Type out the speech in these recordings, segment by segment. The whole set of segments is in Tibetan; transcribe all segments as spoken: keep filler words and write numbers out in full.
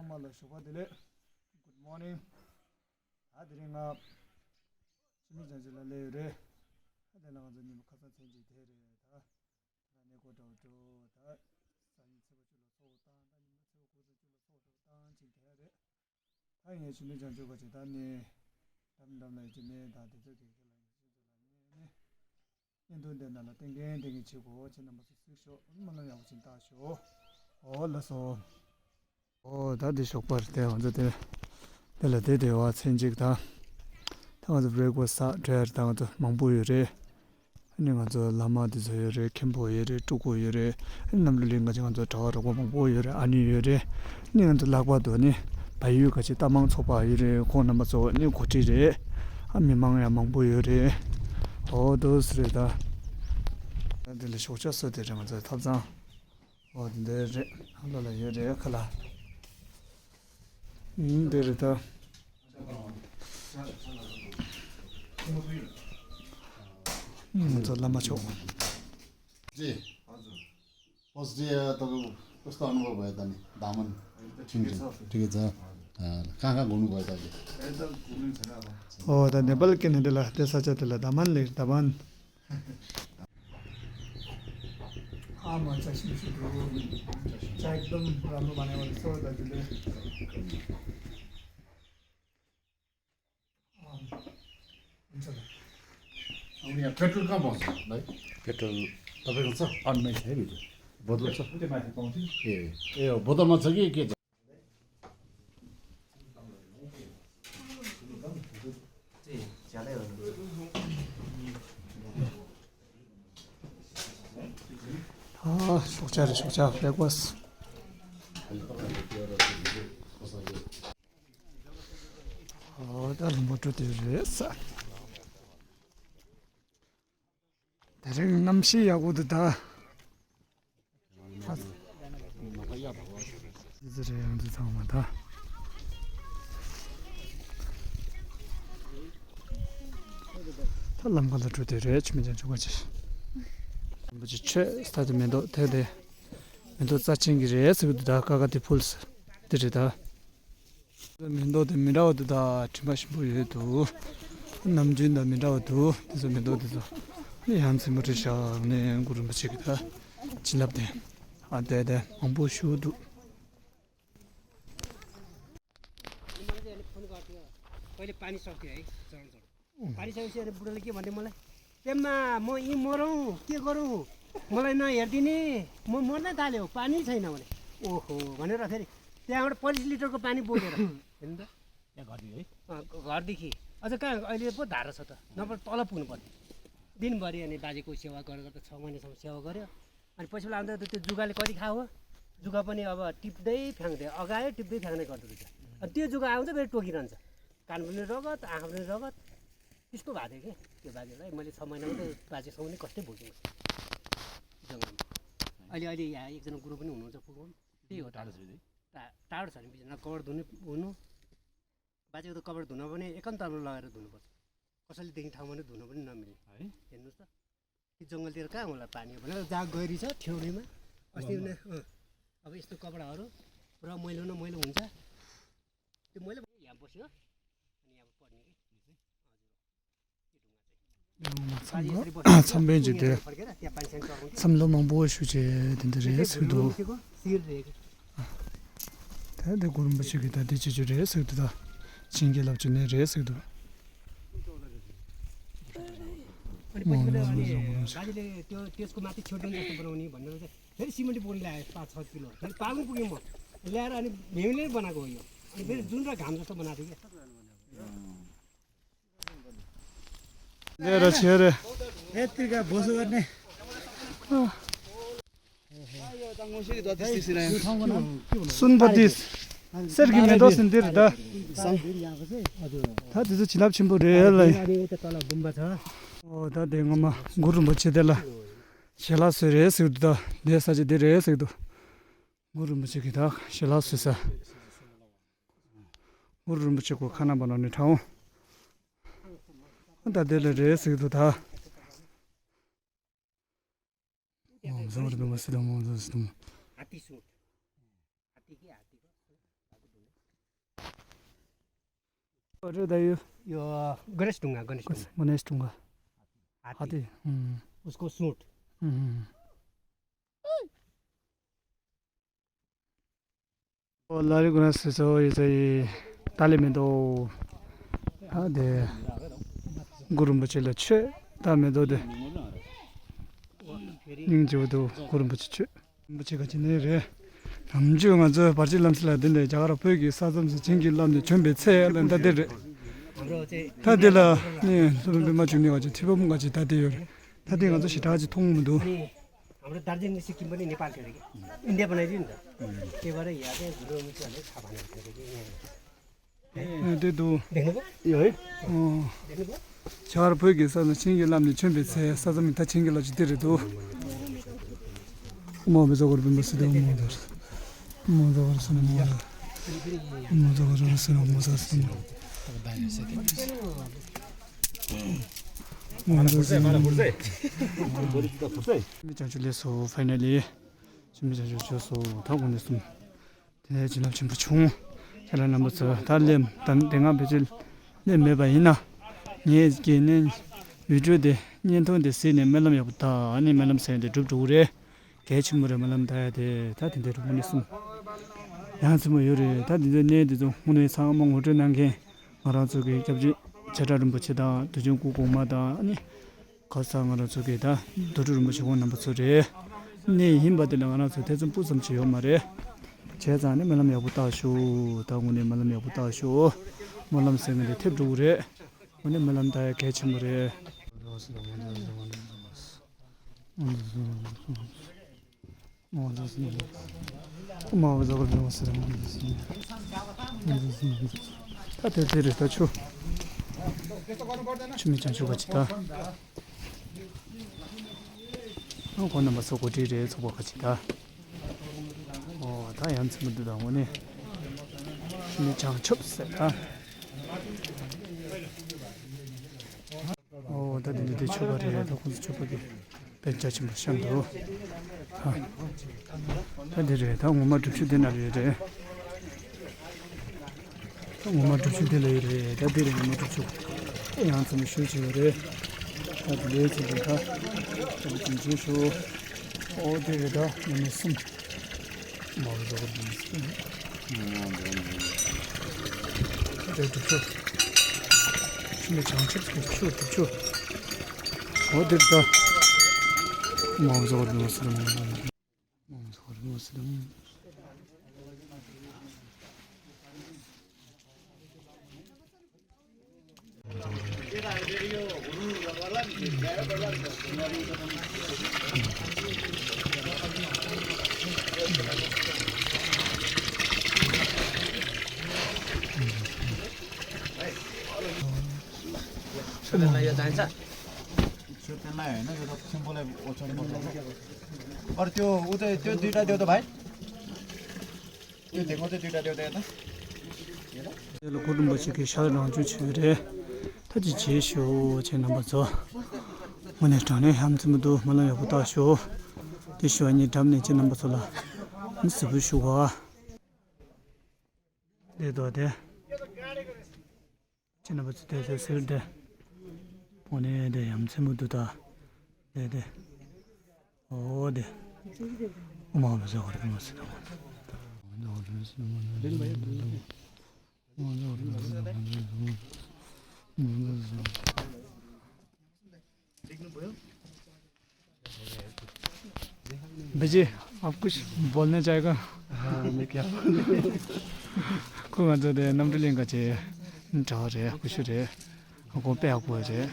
ཚང་མ་ལ་ཞོགས་པ་བདེ་ལེགས། Good morning། ད་དེ་རིང་ང་ཆུ་སྨད་བྱང་ཆུབ་ལ་སླེབས་ཡོད་རེད། ད་དེ་ལ་ང་ཚོ་ཉིན་མོ་ཁ་སང་མཚན་གཅིག་དེ་རེད་ད། ད་གནས་སྐོར་འགྲོ་འགྲོ་ད། སང་ཉིན་ཚེས་པ་བཅུ་ལ་ཚོགས་བཏང་ད་ཉིན་མོ་ཚེས་པ་དགུ་ཚེས་བཅུ་ལ་ཚོགས་འགྲོ་བཏང་ཅིག་དེ་རེད། ད་ངས་ཆུ་སྨད་བྱང་ཆུབ་ག་ཅིག་ད་ནི་འགྲམ་འགྲམ་ལ་ཡོད་ཀྱི་ནི་ད་དེ་ཚོ་གི་ཁྱེད་ལ་ཡོད་ཆེན་ཚོ་ལ་ངས་ནི་བརྙན་ཐུང་དེ་ནང་ལ་བསྟན་མཁན་བསྟན་མཁན་བྱེད་དགོས་ཁྱེད་རྣམ་པ་ཚོ་གཟིགས་ཤོག་སྨོན་ལམ་ཡག་པོ་ཅིག་བཏབ་ཤོག་འོ་ལགས་སོ། འོ་ད་འདི་ཞོགས་པར་དེ་ང་ཚོ་དེ་དེ་ལ་དེ་དེ་བ་མཚན་གཅིག་དང་། ད་ང་ཚོ་བྷི་རེག་ཕ་སི་ཟ་གྲོས་ཡ་རེད་ད་ང་ཚོ་མང་པོ་ཡོད་རེད། ཨ་ནི་ང་ཚོ་བླ་མ་དེ་ཚོ་ཡོད་རེད། མཁན་པོ་ཡོད་རེད། སྤྲུལ་སྐུ་ཡོད་རེད། ཨ་ནི་གནམ་གྲུ་གླིང་ག་ཅིག་ང་ཚོ་གྲྭ་པ་རོགས་པ་མང་པོ་ཡོད་རེད། ཨ་ནི་ཡོད་རེད། ཨ་ནི་ང་ཚོ་ལྷག་པར་དུ་ཨ་ནི་བལ་ཡུལ་ག་ཅིག་རྟ་མང་ཚོགས་པ་ཡོད་རེད། ཁོང་རྣམ་པ་ཚོ་ཨ་ནི་འགོ་ཁྲིད་རེད། ཨ་མི་མང་ཡང་མང་པོ་ཡོད་རེད། འོ་འདུག་སེ་རེད་ད། ད་འདི་ལ་ཞོགས་ཇ་བཟོ་དེ་རེད་ང་ཚོའི་ཐབ་ཚང་། འོ་འདི་རེད། ཨ་ལོ་ལ་ཡོད་རེད་ཁ་ལ། ཨུམ་འདི་རེད་ད། ང་ཚོ་བླ་མ་མཆོག जी। हजुर। बस जी, तपाईँको कस्तो अनुभव भयो त नि? दामन? ठिकै छ। ठिकै छ। अँ, कहाँ कहाँ घुम्नुभयो त अहिले? एकदम घुम्नु छैन अब। हो त, नेपाल किन त्यसलाई, त्यसलाई चाहिँ त्यसलाई दामन ले, दामन। आमा चाहिँ सिमसिम हो। चाहिँ एकदम राम्रो बनाएको रहेछ हौ दाजुले। अँ, हुन्छ त। अब यहाँ पेट्रोल कहाँ पाउँछ भाइ? पेट्रोल तपाईँको छ? अनमै छ है भित्र। बोतल छ? त्यो माथि पाउँछ नि। ए, ए, हो, बोतलमा छ कि के छ? अँ, ཞོགས་ཇ་རེད། ཞོགས་ཇ། ब्रेकफास्ट। ཨོ་ད་ལུང་པ་འགྲོ་དུས་རེད་ས། དེ་རིང་གནམ་གཤིས་ཡག་པོ་འདུག་ད། ཨ་ཙི་རེད་ཡང་འདི་ཚང་མ་ད། ད་ལམ་ཁ་ལ་འགྲོ་དུས་རེད། ཆུ་མིག་ཅན་ཆུ་ཁ་ཆེ། རིན་པོ་ཆེ་ཆོས་ས་དེ་མེ་ཏོག་དེ་དེ། མེ་ཏོག་རྩ་ཆེན་གྱི་རེད་ཟེར་གི་འདུག་ད། ཀ་ཀ་དེ་ཕུལ་ཟེར། དེ་རེད་ད། མེ་ཏོག་དེ་མི་འདྲ་བ་འདུག་ད། དྲི་མ་ཞིམ་པོ་ཡོད་འདུག་ནམ་རྒྱུན་དང་མི་འདྲ་བ་འདུག་དེ་ཚོ་མེ་ཏོག་དེ་ཚོ། ནི་ཡ་མཚན་པོ་རེད་ཤག་ནི་གུ་རུ་རིན་པོ་ཆེ་གི་ད་བྱིན་རླབས་དེ། ཨ་དེ་དེ་མང་པོ་ཞུ་འདུག पहिले पानी सक्थ्यो है, झरन झरन। पानी सकेपछि अनि बुढाले के भन्यो मलाई, "पेम्मा, म यहीँ मरौँ, के गरौँ? मलाई नहेरिदिने, म मर्न थाल्यो, पानी छैन" भने। "ओहो" भनेर फेरि त्यहाँबाट पच्चिस लिटरको पानी बोकेर, हेर्नु त। त्यहाँ घरदेखि है? अँ, घरदेखि। अझ कहाँ, अहिले पो धारा छ त, नभए तल पुग्नु पर्थ्यो। दिनभरि अनि बाजेको सेवा गरेर त छ महिनासम्म सेवा गऱ्यो। अनि पछि बेला आउँदा त त्यो जुगाले कति खायो हो? जुगा पनि अब टिप्दै फ्याँक्दै, अघायो टिप्दै फ्याँक्दै गर्दो रहेछ। अनि त्यो जुगा आउँछ फेरि टोकिरहन्छ। कान पनि रगत, आँखा पनि रगत, त्यस्तो भएको थियो कि। त्यो बाजेलाई मैले छ महिनामा त बाजेसम्म नि कस्तै भोगेँ जङ्गलमा। अहिले, अहिले यहाँ एकजना गुरु पनि हुनुहुन्छ फुलकोमा, त्यही हो। टाढो छ नि? टा-, टाढो छ नि, बिचमा कभर धुनु हुनु। बाजेको त कभर धुन पनि एकान्तरमा लगेर धुनुपर्छ। कसैले देख्ने ठाउँमा नि धुन पनि नमिल्ने। है? हेर्नुहोस् त। कि जङ्गलतिर कहाँ होला पानी भनेर जहाँ गहिरी छ, ठेउरीमा। अस्ति उनी, अँ, अब यस्तो कपडाहरू पुरा मैलो न मैलो हुन्छ। त्यो मैलो यहाँ बस्यो, अनि यहाँ पढ्ने कि। ཚང་མ་ཚང་མས་ཀྱི་དེ་ཚང་མ་མང་པོ་ཞུ་བྱས་དེ་འདྲ་རེད་ཟེར་འདུག་དེ་འདྲ་གུ་རུ་རིན་པོ་ཆེ་གིས་ད་དེ་བྱེད་རྒྱུ་རེད་ཟེར་འདུག་ད་བྱིན་གྱིས་བརླབ་རྒྱུ་ནི་རེད་ཟེར་འདུག फेरि सिमेन्ट बोर्ड ल्याएँ, पाँच छ किलो। फेरि पालङ पुगेँ म। ल्याएर अनि भ्याउँले बनाएको हो यो। अनि फेरि जुन र घाम जस्तो बनाएको थियो क्या। लिएर छिरे। यत्रिका बोसो गर्ने। सुनपति सेर्गी मेदोसिन दिर द। ད་དེ་ཚོ་བྱིན་རླབས་ཆེན་པོ་རེད་ལ། अनि उता तल गुम्बा छ। ཨོ་ད་དེ་ངོ་མ་གུ་རུ་རིན་པོ་ཆེ་དེ་ལ་ཞལ་ལག་བཟོས་རེད་ཟེར་གི་འདུག་ད་དེ་ས་ཆ་དེ་རེད་ཟེར་གི་འདུག་གུ་རུ་རིན་པོ་ཆེ་གི་ད་ཞལ་ལག་བཟོས་ས། གུ་རུ་རིན་པོ་ཆེ་གོ་ཁ་ན་བ་ན་ནི་ཁྲའོ། ད་དེ་ལ་རེད་ཟེར་གི་འདུག་ད། ཨོ་བཟོ་བར་འདུག་མ་སི་དང་མོ་བཟོ་སི་དང་། हात्ती सुँड। हात्ती कि हात्तीको सुँड भएको धुन। अरे दाइयो। यो गणेश ढुङ्गा, गणेश ढुङ्गा। गणेश ढुङ्गा। हात्ती। हात्ती। हम्म। उसको सूँड। हम्म। ཨོ་ལ་རི་གུ་ན་སི་སོ་ཡི་ཚ་ཡི་ཏཱ་ལི་མེ་ཏོག་ཨ་དེ་གུ་རུ་རིན་པོ་ཆེ་ལ་མཆོད་ད་མེ་ཏོག་དེ་སྙིང་རྗེ་པོ་འདུག་གུ་རུ་རིན་པོ་ཆེ་མཆོད། རིན་པོ་ཆེ་ག་ཅི་ནས་རེད། ནམ་རྒྱུན་ང་ཚོའི་བར་ཆད་ལམ་སེལ་ལ་འདི་འདྲའི་རྒྱ་གར་བོད་ཀྱི་ས་མཚམས་སུ་བྱིན་གྱིས་བརླབས་ནས་བྱོན་པའི་ཚེ་ལ་ད་འདི་རེད། ད་འདི་ལ་ནི་སློབ་དཔོན་པད་མ་འབྱུང་གནས་ག་ཅི་ཐེག་པ་དཔུང་ག་ཅི་ད་འདི་ཡོད་རེད། ད་འདི་ང་ཚོ་ཞེ་དྲག་ཅིག་མཐོང་མི་འདུག་ཨེ་འདྲ་འདུག །ཇ་གར་བོད་ཀྱི་ས་ན་བྱིན་གྱིས་བརླབས་ནས་བྱོན་པའི་ཚེ་ས་མཚམས་མི་ད་བྱིན་གྱིས་བརླབས་ཅིག་འདི་རེད་འདུག །མ་མི་ཟ་གོར་བི་མ་སི་དེ་མ་ཟ་མ་ཟ་གོར་སི་མ་ཟ་མ་ཟ་གོར་སི་མ་ཟ་སི་མ། མ་ཟ་སི་མ། མི་བྱང་ཆུབ་ལས་སོ་ཕའི་ན་ལི། ཆུ་མིག་བྱང་ཆུབ་བྱོས་སོ། ད་དགོངས་ནས་གསུམ། དེ་ནས་བྱིན་རླབས་ཆེན་པོ་བྱུང་། ཁྱེད་རང་རྣམ་པ་ཚོ་ད་སླེབས་ད་དེ་སྔ་ཕལ་ཆེར་སླེབས་མེད་པ་ཡིན་ན། ངས་ཀྱི་ནས་བི་ཌིའོ་དེ་བརྙན་ཐུང་དེ་གཟིགས་ནས་སྨོན་ལམ་ཡག་པོ་བཏབ་ནས་སྨོན་ལམ་ཟེར་ཡག་དེ་འགྲུབ་འགྲོ་གི་རེད། གལ་ཆེན་པོ་རེད་སྨོན་ལམ་བཏབ་ཡག་དེ། ད་དེ་འདྲ་རུ་དགོངས་ནས་གསུམ། ཡ་མཚན་པོ་ཡོད་རེད། ད་དེ་ཚོའི་གནས་དེ་ཚོ་དངོས་གནས་ཚང་མ་ངོ་སྤྲོད་གནང་མཁན་ང་རང་ཚོ་གི་སྐྱབས་རྗེ་བྱེ་བྲག་རིན་པོ་ཆེ་དང་དུས་ཆེན་སྐུ་གོང་མ་དང་ཨ་ནི། ཁ་སང་ང་རང་ཚོ་གི་ད་རྡོ་གྲུབ་རིན་པོ་ཆེ་ཁོང་རྣམ་པ་ཚོ་རེད། གནས་ཡིན་པ་དེ་ལ་ང་རང་ཚོ་ཐེ་ཚོམ་སྤུ་ཙམ་ཅིག་ཡོད་མ་རེད། བྱས་ཙང་ནི་སྨོན་ལམ་ཡག་པོ་བཏབ་ཤོག །ད་དངོས་གནས་སྨོན་ལམ་ཡག་པོ་བཏབ་ཤོག །སྨོན་ལམ་ཟེར་མཁན་དེ་ཐེབས་འགྲོ་གི་རེད། དངོས་གནས་སྨོན་ལམ་བཏབ་ཡག་གལ་ཆེན་པོ་རེད། ད་དེ་དེ་རེད་ད་ཆུ། ཆུ་མིག་བྱང་ཆུབ་ག་ཅི་ད། ཁོང་རྣམ་པ་ཚོ་གོ་སྒྲིག་རེད་ཚོགས་པ་ག་ཅི་ད། ཨོ་ད་ཡ་མཚན་པོ་འདུག །ད་དངོས་གནས་ཆུ་མིག་བྱང་ཆུབ་ཟེར་ད། ཨོ་ད་འདི་འདི་འདི་ཆོས་པ་རེད། ད་ཁོང་ཚོ་ཆོས་པ་གི་དཔེ་རྒྱ་ཆེན་པོ་ཤར་འདུག །ད་ད་འདི་རེད། ད་ངོ་མ་སྒྲུབ་ཆུ་འདི་ན་ཡོད་རེད། ད་ངོ་མ་སྒྲུབ་ཆུ་འདི་ལ་ཡོད་རེད། ད་འདི་རེད་ངོ་མ་སྒྲུབ་ཆུ། ཨེ་ཡང་ཚང་མ་ཞུ་བྱས་ཡོད་རེད། ད་འདི་ལས་ཚིག་འདི་ད་ད་འདི་འཇུ་ཞུ། ཨོ་འདི་རེད། ད་ངོ་མ་གསུམ། མ་འོངས་པ་ཟླ་བ་འདི་ནི་སྲིད། མ་འོངས་པ་འདི་ནི། ཆུ་ལས་གྲུབ་ཆོག །ཆུ་ལས་བྱང་ཆུབ་ཀྱི་ཆུ་གྲུབ་ཆོག །འོ་འདིར་ད། མ་འོངས་པ་ཟླ་བ་འདི་ནི་སྲིད། མ་འོངས་པ་ཟླ་བ་འདི་ནི་སྲིད། अरे त्यो ऊ चाहिँ त्यो दुइटा देऊ त भाइ। त्यो धेको चाहिँ दुइटा देऊ त यता। དེ་ལ་གུ་རུ་རིན་པོ་ཆེ་གི་ཞལ་རང་བྱུང་ཆེ་རེད། ད་ཅི་བྱེད་ཤོག །ཁྱེད་རྣམ་པ་ཚོ་དངོས་གནས་དྲང་གནས་ཧམ་ཚིམ་འདུག །སྨོན་ལམ་ཡག་པོ་བཏབ་ཤོག །དེ་ཞུ་བ་ཉིད་འགྲམ་ནས་ཁྱེད་རྣམ་པ་ཚོ་ལ་ནི་གཟིགས་འབུལ་ཞུ་བ། དེ་དོ་དེ། ཁྱེད་རྣམ་པ་ཚོ་དེ་ཚོ་ཟེར་དེ། དངོས་གནས་དེ་ཡ་མཚན་པོ་འདུག །ད་དེ་དེ། ཨོ་དེ། ཨོ་མ་ལོ་ཟེར་བ་རེད་མ་ཟེར་དང་། बेजी, आप कुछ बोलना चाहेगा? हाँ, मैं क्या बोलूँ? ཁོ་ང་ཚོ་དེ་གནམ་གྲུ་གླིང་ག་ཅེ་འདྲ་བ་རེད། ཀུ་ཤུ་རེད། ཁོ་དཔེ་ཡག་པོ་རེད།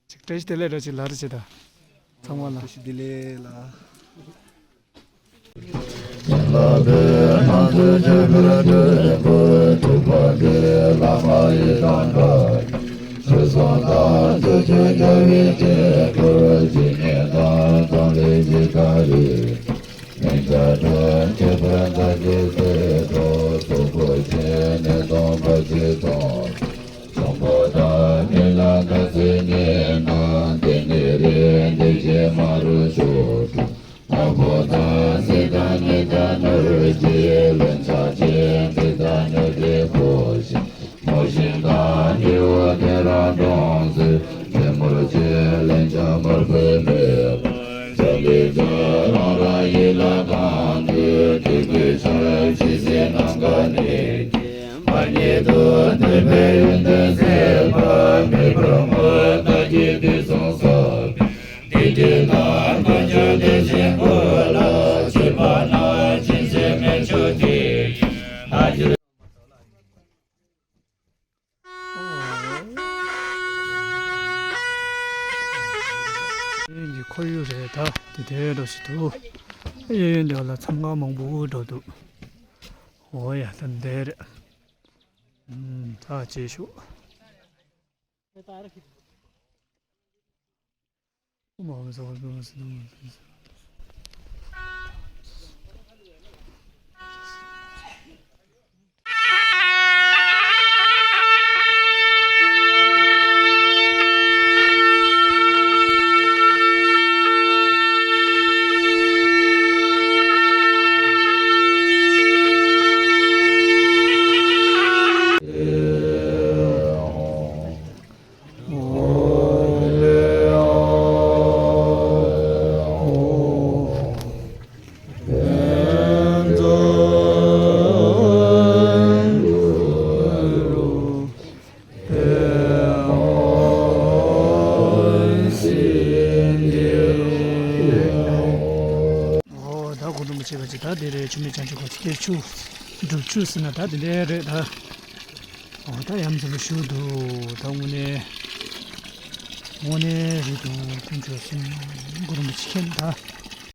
ཅིག་བཀྲ་ཤིས་བདེ་ལེགས་ར་ཅིག་ལབ་ར་ཅིག་ད་ཚང་མ་ལ། བཀྲ་ཤིས་བདེ་ལེགས་ལ། གཡས་གཡོན་གྱི་ཁོར་ཡུག་རེད་ད། དེ་དེ་འདྲ་ཞིག་འདུག་གཡས་གཡོན་དེ་ལ་མཚམས་ཁང་མང་པོ་འདྲ་འདུག་འོ་ཡ། ད་འདི་རེད། ཨུམ། ད་བྱེད་ཤོག་ཨོ། ད་གོ་དུམ་བྱས་པ་ཅིག་ད་དེ་རེད། ཆུ་མིག་བྱང་ཆུབ་ཁ་ཆུ་སྟེ་ཆུ། སྒྲུབ་ཆུ་ཟེར་ན་ད་དེ་འདྲ་རེད་ད། ཨོ། ད་ཡ་མཚན་པོ་ཞེ་པོ་འདུག་ད་དངོས་གནས། དངོས་གནས་རེད་འདུག་དཀོན་མཆོག་གསུམ་གོ་དུམ་བྱེད་མཁན་ད།